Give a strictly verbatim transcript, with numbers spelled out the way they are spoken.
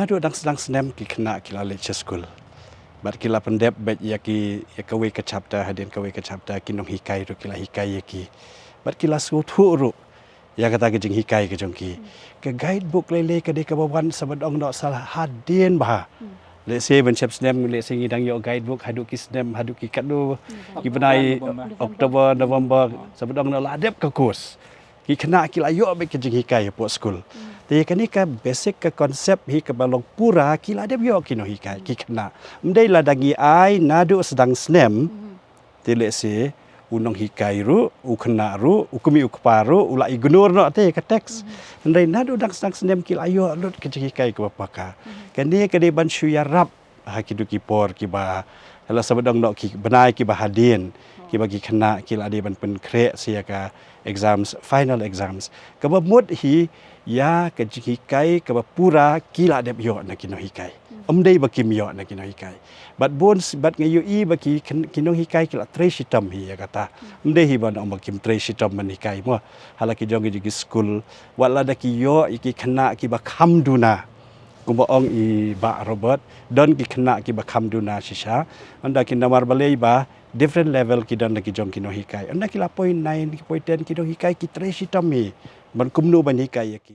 Naduh dang sdang snem ki khynnah ki la leit sha skul. Bad ki la pyndep beit ïa ki, ïa kawei ka chapter, hadien kawei ka chapter, ki nonghikai ruh ki la hikai ïa ki. Bad ki la sngewthuh ruh ïa kata ka jinghikai ka jong ki. Ka guidebook lei lei ka dei kaba wan sa ba dang noh sa hadien bha. Lehse ban shep snem, lehse ngi dang ïoh guidebook haduh ki snem, haduh ki katno, ki bnai, October, November, sa ba dang noh la dep ka course. Ki khynnah ki la ïoh beit ka jinghikai hapoh skul. Te kane ka basic ka concept hi kaba long pura ki la dep ïoh ki nonghikai, ki khynnah. Ym dei lada ngi ai naduh sdang snem, te lehse u nonghikai ruh, u khynnah ruh, u kmie u kpa ruh, u la ignore noh te ka text. Hynrei naduh dang sdang snem ki la ïoh lut ka jinghikai kaba paka. Kane ka dei ban shu ïarap ha kito ki por kiba, la sa ba dang noh ki bnai kiba hadien, kiba ki khynnah ki la dei ban pynkhreh sa ïa ka exams, final exams. Kaba mut hi ïa ka jinghikai kaba pura ki la dep ïoh na ki nonghikai. Ym dei ba kim ïoh na ki nonghikai. Bad bun s-, bad nga ïohi ba ki khyn-, ki nonghikai ki la trei shitom hi ïa kata. Ym dei hi ban ong ba kim trei shitom ban hikai mo. Ha la ki jong ki jong ki skul, wat lada ki ïoh ïa ki khynnah kiba kham duna. Kumba ong i Bah Robert, don ki khynnah kiba kham duna shisha. Ynda ki namar balei ba different level ki don da ki jong ki nonghikai. Ynda ki la point nine, ki point ten ki nonghikai ki trei shitom hi ban kumno ban hikai ïa ki.